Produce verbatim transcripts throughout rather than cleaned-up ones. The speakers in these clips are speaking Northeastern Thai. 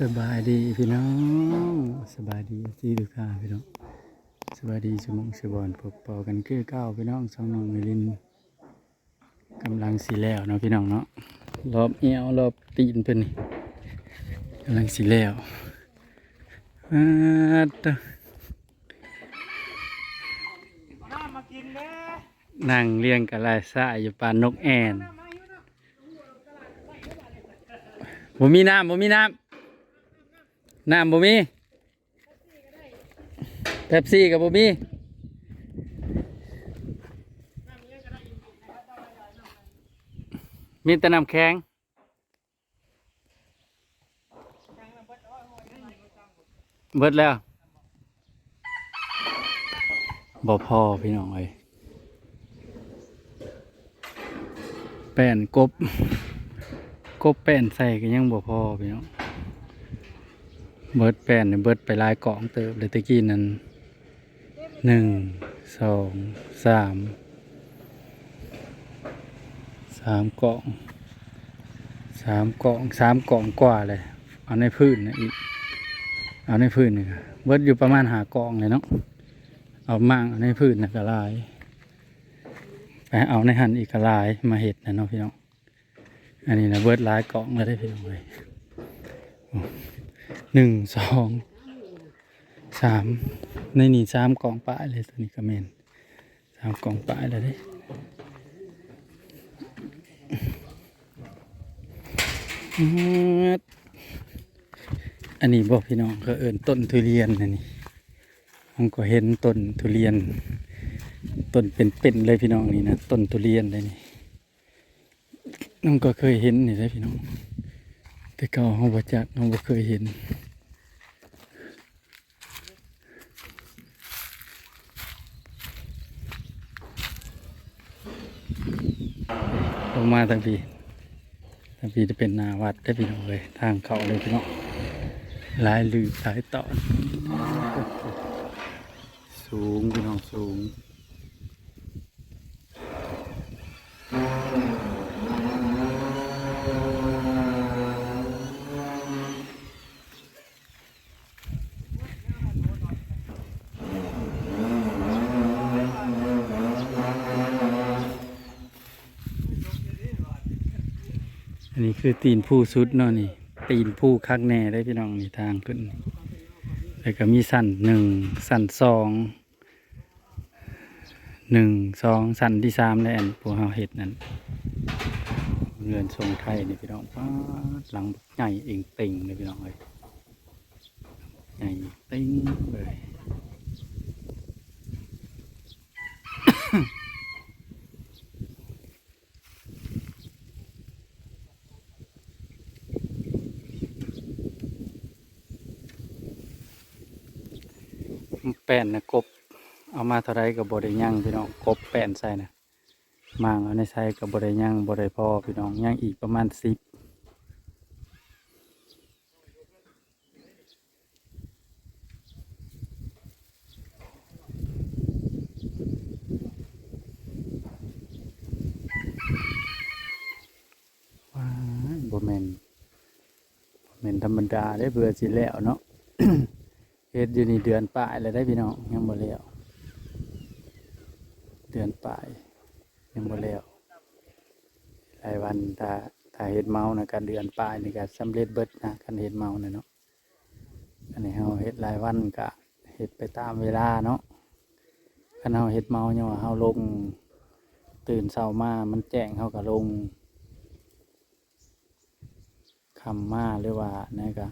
สบายดีพี่น้องสบายดีที่ทุกท่านพี่น้องสบายดีสมองสบอนพบปอกันคือเก่าพี่น้องสองน้องมิลินกำลังสีแล้วเนาะพี่น้องเนาะรอบเอวรอบตีนเพิ่นนี่กำลังสีแล้วอาตะนั่งเรียงกับลายสายอยู่ปานนกแอ่นบ่มีน้ำบ่มีน้ำ น้ำบ่มีเป๊ปซี่ก็บ่มีมีแต่น้ำแข็งเบิดแล้วบ่พอพี่น้องเอ้ย แป้นกบกบแป้นใส่ก็ยังบ่พอพี่น้องเบิดแป้นนี่เบิดไปหลายกล่องเติบเลยตะกี้นั้นหนึ่งสองสามสามกล่องสามกล่องสามกล่องกว่าเลยเอาในพื้นนะอีกเอาในพื้นนี่ก็เบิดอยู่ประมาณห้ากล่องเลยเนาะเอามั่งเอาในพื้นนะก็หลาย ไปเอาในหั่นอีกกะหลายมาเฮ็ดนะเนาะพี่น้องอันนี้นะเบิดหลายกล่องแล้วได้อพี่น้องเลยหนึ่งสองสามในนี่สามกล่องปลายเลยตัวนี้ก็แม่นสามกล่องปลายแล้วเด้อืดอันนี้บอกพี่น้องเขาเอิ้นต้นทุเรียนนะนี่ผมก็เห็นต้นทุเรียนต้นเป็นๆเลยพี่น้องนี่นะต้นทุเรียนเลยนี่ น้องก็เคยเห็นนี่แหละพี่น้องแต่เก่าเฮาบ่จักเฮาบ่เคยเห็นลงมาทางพี้ทางพี้จะเป็นหน้าวัดได้อพี่น้องเลยทางเข้าเลยพี่น้องหลายหลืบหลายตอนสูงพี่น้องสูง อันนี้คือตีนผู้สุดเนาะนี่ตีนผู้คักแน่ได้พี่น้องนี่ทางขึ้นแล้วก็มีสั้นหนึ่งสั้นสองหนึ่งสองสั้นที่สามในอันพวกเฮาเห็ดนั่นเงินทรงไทยนี่พี่น้องป๊าดหลังใหญ่เองเต็งเลยพี่น้องเลยใหญ่เต็งเลยแป้นนะกบเอามาเท่าไรก็บ่ได้ยังพี่น้องกบแป้นใส่นะมางเอาในใส่ก็บ่ได้ยังบ่ได้พอพี่น้องยังอีกประมาณสิบว้ายบ่แม่นบ่แม่นธรรมดาเด้เพื่อสิแล้วเนาะเฮ็ดอยู่นี่เดือนปลายแล้วได้พี่น้องยังบ่แล้วเดือนปลายยังบ่แล้วหลายวันถ้าถ้าเฮ็ดเมานะก็เดือนปลายนี่ก็สำเร็จเบิดนะคันเฮ็ดเมานะเนาะ อันนี้เฮาเฮ็ดรายวันกะเฮ็ดไปตามเวลาเนาะคันเฮาเฮ็ดเมาเนี่ยว่าเฮาลงตื่นเช้ามามันแจ้งเฮากะลงค่ำมาหรือว่านั่นกะ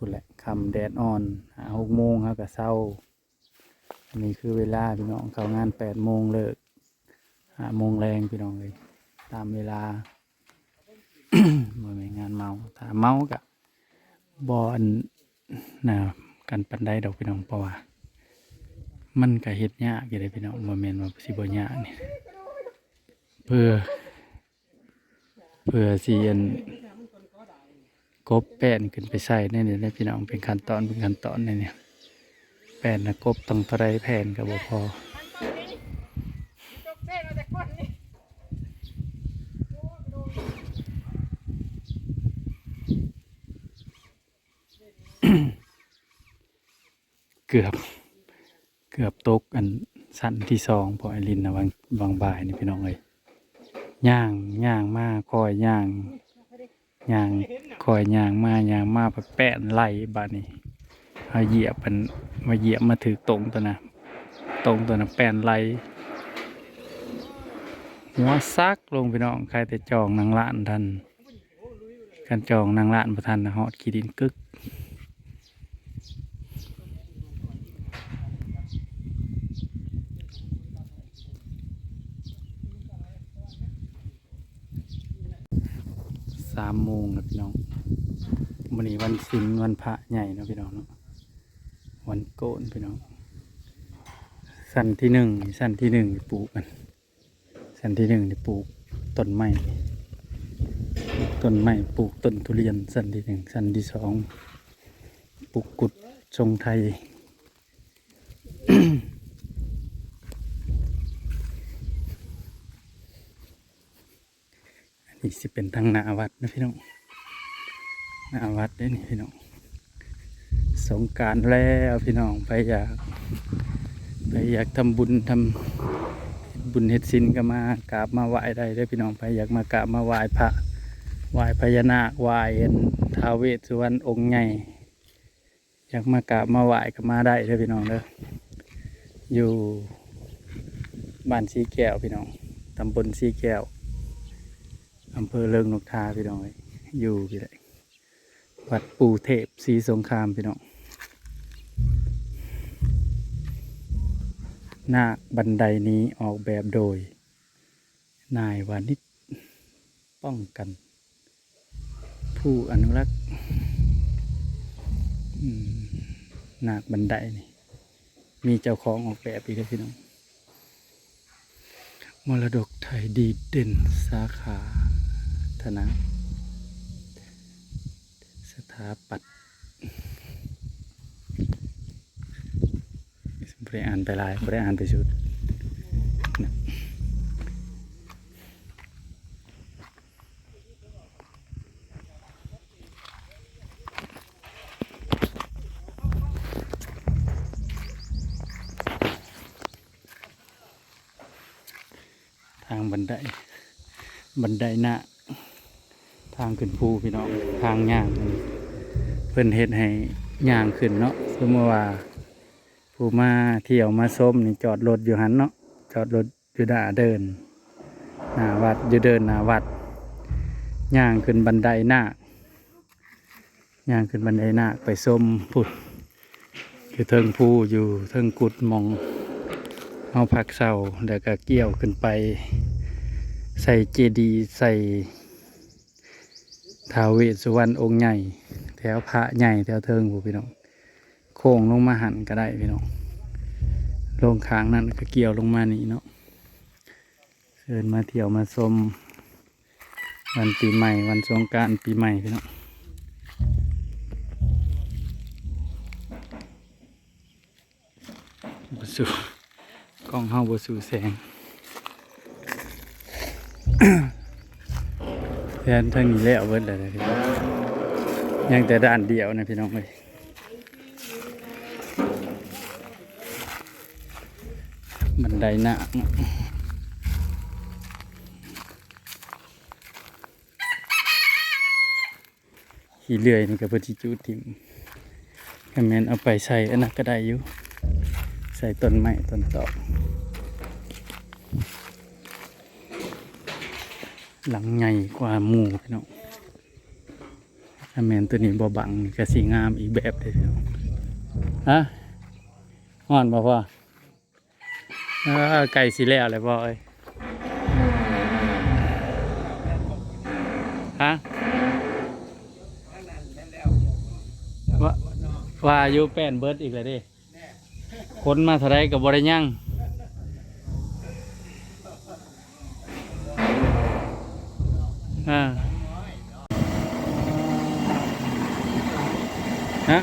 พุ้นแหละค่ำแดดอ่อนห้าหกโมงเฮากะเซาอันนี้คือเวลาพี่น้องเข้างานแปดโมงเลิกห้าโมงแลงพี่น้องเอ้ยตามเวลาบ่แม่นงานเมาถ้าเมากะบ่อันนะกันปานใดดอกพี่น้องเพราะว่ามันกะเฮ็ดยากอยู่เด้พี่น้องบ่แม่นว่าสิบ่ยากนี่เพื่อเพื่อสิอันกบแป้นขึ้นไปใส่ในนี่นะพี่น้องเป็นขั้นตอนเป็นขั้นตอนในนี่แป้นนะกบต้องเท่าใดแผ่นกะบ่พอ เกือบ เกือบตกอันชั้นที่สอง พอไอรินนะ วาง วางบ่ายนี่พี่น้องเอ้ย ย่าง ย่างมา ค่อยย่าง ย่าง ค่อยย่างมา ย่างมา ไปแป้นไหลบาดนี้ เอาเหยียบมัน มาเหยียบมาถือตรงตัวนะ ตรงตัวนะ แป้นไหล หัวซักลงพี่น้อง ใครแต่จองนั่งร้านทัน คันจองนั่งร้านบ่ทันนะ ฮอดขี้ดินกึก สามโมงแล้วพี่น้อง มื้อนี้วันศีลวันพระใหญ่เนาะพี่น้องเนาะ วันโกนพี่น้อง ชั้นที่หนึ่ง ชั้นที่หนึ่งปลูกกัน ชั้นที่หนึ่งนี่ปลูกต้นไม้ ปลูกต้นไม้ ปลูกต้นทุเรียน ชั้นที่หนึ่ง ชั้นที่สอง ปลูกกุดทรงไทย อันนี้สิเป็นทางหน้าวัดนะพี่น้อง หน้าวัดเด้นี่พี่น้อง สงกรานต์แล้วพี่น้อง ไผอยาก ไผอยากทำบุญทำ เฮ็ดบุญเฮ็ดศีลก็มากราบมาไหว้ได้เด้อพี่น้อง ไผอยากมากราบมาไหว้พระ ไหว้พญานาค ไหว้อันท้าวเวสสุวรรณองค์ใหญ่ อยากมากราบมาไหว้ก็มาได้เด้อพี่น้องเด้อ อยู่บ้านสีแก้วพี่น้อง ตำบลสีแก้ว อำเภอเริงนกทาพี่น้องเอ้ย อยู่พี่แหละ วัดปู่เทพศรีสงครามพี่น้อง นาคบันไดนี้ออกแบบโดย นายวานิช ป้องกัน ผู้อนุรักษ์ อืม นาคบันไดนี่ มีเจ้าของออกแบบอีกแล้วพี่น้อง มรดกไทยดีเด่นสาขาธน สถาปัตย์ บ่ได้อ่านไปหลาย บ่ได้อ่านไปสุดนะ ทางบันได บันไดนาค ทางขึ้นภูพี่น้อง ทางย่าง เพิ่นเฮ็ดให้ย่างขึ้นเนาะ สมมุติว่าผู้มาเที่ยวมาชมนี่จอดรถอยู่หั้นเนาะ จอดรถอยู่หน้าเดิน หน้าวัด อยู่เดินหน้าวัด ย่างขึ้นบันไดนาค ย่างขึ้นบันไดนาคไปชมพุ้น อยู่เทิงภู อยู่เทิงกุดหม่องเฮาพักเช้า แล้วก็เกี่ยวขึ้นไป ใส่เจดีย์ ใส่ท้าวเวสสุวรรณองค์ใหญ่ แถวพระใหญ่แถวเทิงพู้นพี่น้อง โค้งลงมาหั้นก็ได้พี่น้อง ลงข้างนั้นก็เกี่ยวลงมานี่เนาะ เชิญมาเที่ยวมาชม วันปีใหม่ วันสงกรานต์ปีใหม่พี่น้อง บ่สู้ กล้องเฮาบ่สู้แสง แทนทางนี้แล้วเบิดแล้วนะพี่น้อง ยังแต่ด้านเดียวนะพี่น้องเอ้ย บันไดนาคเนาะ ขี้เลื่อยนี่ก็เพิ่นสิจูดถิ่ม คันแม่นเอาไปใส่อันนั้นก็ได้อยู่ ใส่ต้นไม้ต้นตอก หลังใหญ่กว่าหมู่พี่น้อง คันแม่นตัวนี้บ่บังนี่ก็สิงามอีกแบบเด้พี่น้อง ฮะ ฮ้อนบ่พ่อ? เออ ใกล้สิแล้วแหละพ่อเอ้ย ฮะ ว่า ว่าอยู่แป้นเบิดอีกแล้วเด้ ขนมาเท่าใดก็บ่ได้ยัง อ่า ฮะ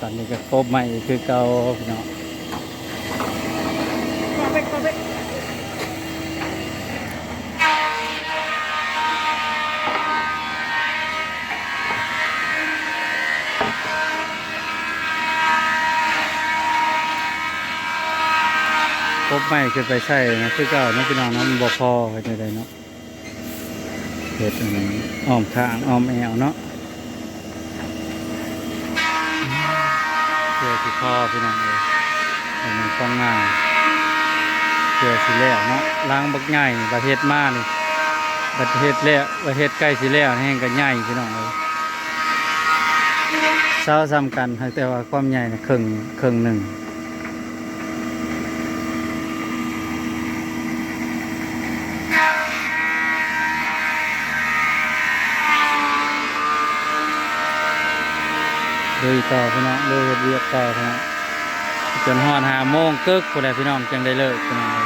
ต อันนี้ก็กบใหม่คือเก่าพี่น้อง กบใหม่ขึ้นไปใส่นะคือเก่าเนาะพี่น้องเนาะ มันบ่พอเฮ็ดจั่งใดเนาะ เฮ็ดอันนั้นอ้อมข้างอ้อมแอวเนาะ เพื่อสิพอพี่น้องเอ้ย อันนี้ของงาม เพื่อสิแล้วเนาะ หลังบักใหญ่ บัดเฮ็ดมานี่ บัดเฮ็ดแล้ว บัดเฮ็ดใกล้สิแล้วแฮงก็ใหญ่พี่น้องเอ้ย เซาส่ำกัน หากแต่ว่าความใหญ่น่ะครึ่ง ครึ่งหนึ่ง ลุยต่อพี่น้อง ลุยเฮ็ดเวียกต่อพี่น้อง จนฮอดห้าโมงกึกพู้นแหละพี่น้อง จั่งได้เลิกพี่น้อง